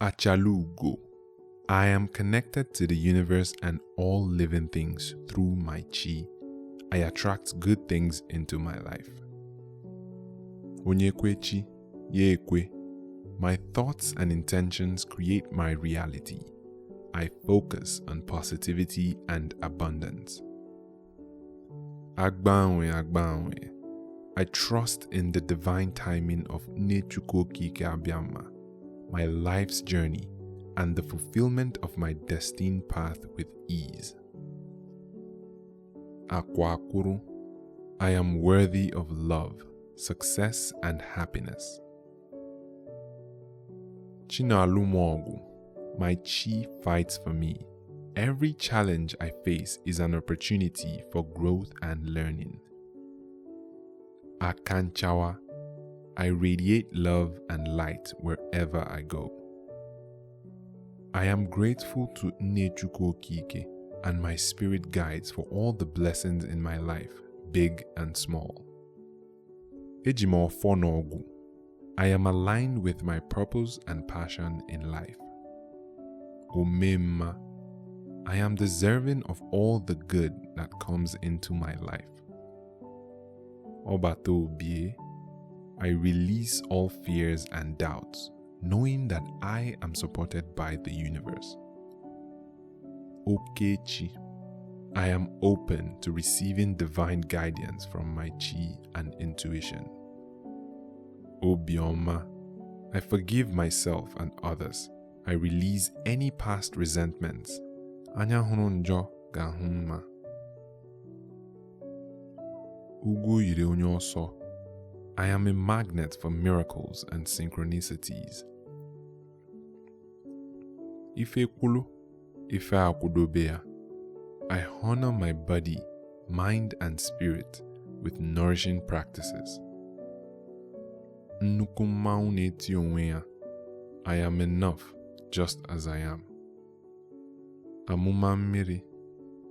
Achalugo. I am connected to the universe and all living things through my chi. I attract good things into my life. Onye kwe chi, ya ekwe. My thoughts and intentions create my reality. I focus on positivity and abundance. Agbanwe agbanwe. I trust in the divine timing of Nne Chukwu Okike Abiama, my life's journey, and the fulfillment of my destined path with ease. Akwakuru. I am worthy of love, success, and happiness. Chi na-alụ m ọgụ. My chi fights for me. Every challenge I face is an opportunity for growth and learning. Akanchawa. I radiate love and light wherever I go. I am grateful to Nne Chukwu Okike and my spirit guides for all the blessings in my life, big and small. Eji m ọfọ n'ọgụ. I am aligned with my purpose and passion in life. Omemma. I am deserving of all the good that comes into my life. Ọbata obie. I release all fears and doubts, knowing that I am supported by the universe. Okechi. I am open to receiving divine guidance from my chi and intuition. Obioma. I forgive myself and others. I release any past resentments. Anya hụrụ njọ ga-ahụ mma. Ugwu yiri onye ọsọ. I am a magnet for miracles and synchronicities. Ife kwulu, ife akwudobe ya. I honor my body, mind, and spirit with nourishing practices. Nnukwu mmanwụ na-eti onwe ya. I am enough just as I am. Amụma mmiri.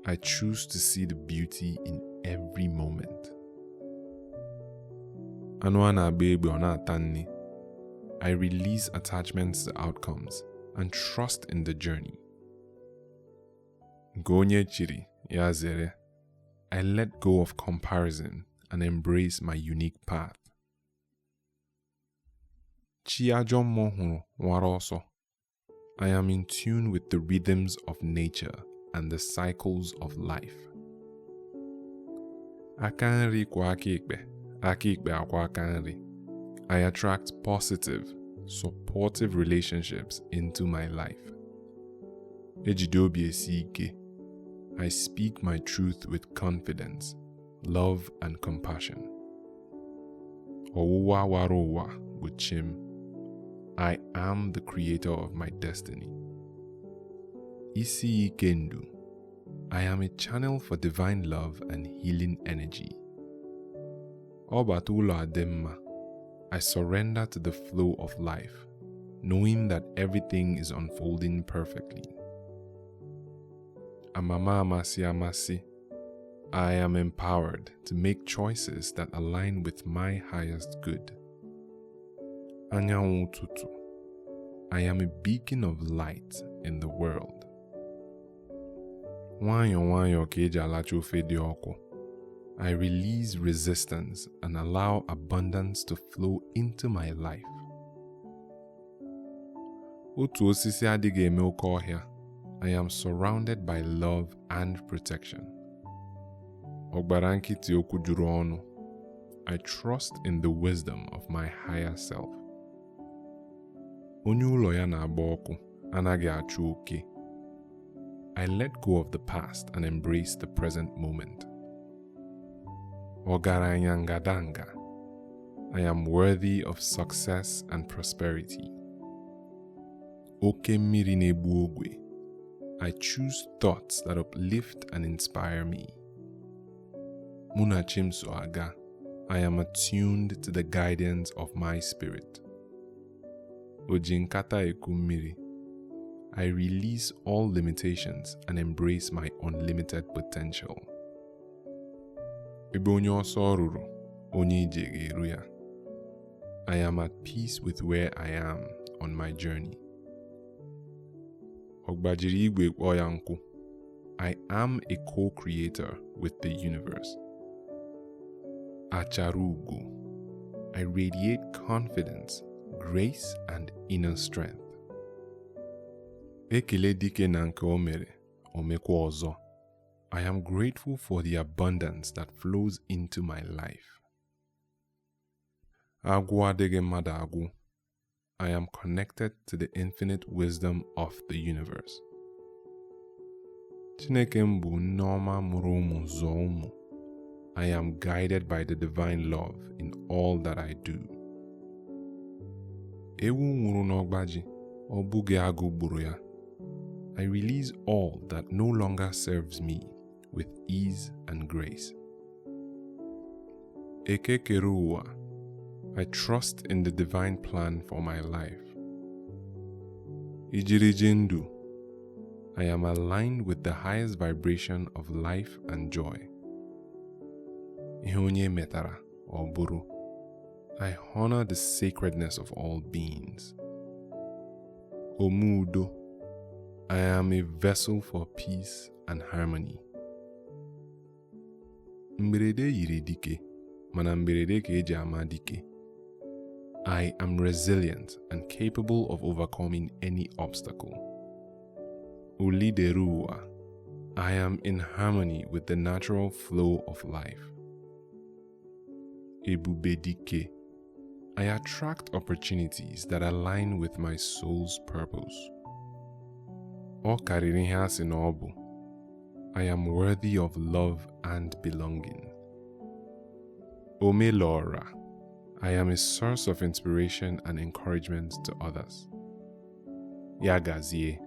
I choose to see the beauty in every moment. Anụ a na-agba egbe ọ na-ata nri. I release attachments to outcomes and trust in the journey. Nke onye chiri ya zere. I let go of comparison and embrace my unique path. Chi ajọ mmụọ hụrụ wara ọsọ. I am in tune with the rhythms of nature and the cycles of life. Aka nri kwọọ aka ekpe, aka ekpe akwọọ aka nri. I attract positive, supportive relationships into my life. Ejide obi esi ike. I speak my truth with confidence, love, and compassion. Ọwụwa wara ụwa bụ chi m. I am the creator of my destiny. Isi ike ndụ. I am a channel for divine love and healing energy. Ọbata ụlọ adị mma. I surrender to the flow of life, knowing that everything is unfolding perfectly. Amama amasị amasị. I am empowered to make choices that align with my highest good. Anyanwụ ụtụtụ. I am a beacon of light in the world. Nwayọọ nwayọọ ka eji alacha ofe dị ọkụ. I release resistance and allow abundance to flow into my life. Otu osisi adịghị eme oke ọhịa. I am surrounded by love and protection. Ọgbara nkịtị okwu juru ọnụ. I trust in the wisdom of my higher self. Onye ụlọ ya na-agba ọkụ anaghị achụ oke. I let go of the past and embrace the present moment. Ọgaranya ngadanga. I am worthy of success and prosperity. Oke mmiri na-egbu ogwe. I choose thoughts that uplift and inspire me. Munachimso aga. I am attuned to the guidance of my spirit. Oji nkata eku mmiri. I release all limitations and embrace my unlimited potential. Ebe onye ọsọ ruru, onye ije ga-eru ya. I am at peace with where I am on my journey. Ọ gbajiri igwe kpọọ ya nkụ. I am a co-creator with the universe. Acharugo. I radiate confidence, grace, and inner strength. Ekele dike na nke o mere, o mekwa ọzọ. I am grateful for the abundance that flows into my life. Agwụ adịghị mmadụ agwụ. I am connected to the infinite wisdom of the universe. Chineke m bụ nne ọma mụrụ ụmụ zụọ ụmụ. I am guided by the divine love in all that I do. Ewu nwụrụ n'ọgba ji, ọ bụghị agụ gburu ya. I release all that no longer serves me with ease and grace. Eke kere ụwa. I trust in the divine plan for my life. Ijiriji ndụ. I am aligned with the highest vibration of life and joy. Ihe onye metara, ọ bụrụ. I honor the sacredness of all beings. Omudo. I am a vessel for peace and harmony. Mberede yiri dike, mana mberede ka eji ama dike. I am resilient and capable of overcoming any obstacle. Uliderua. I am in harmony with the natural flow of life. Ebubedike. I attract opportunities that align with my soul's purpose. Ọ karịrị ihe a sị na ọ bụ. I am worthy of love and belonging. Omelora. I am a source of inspiration and encouragement to others. Ya gazie.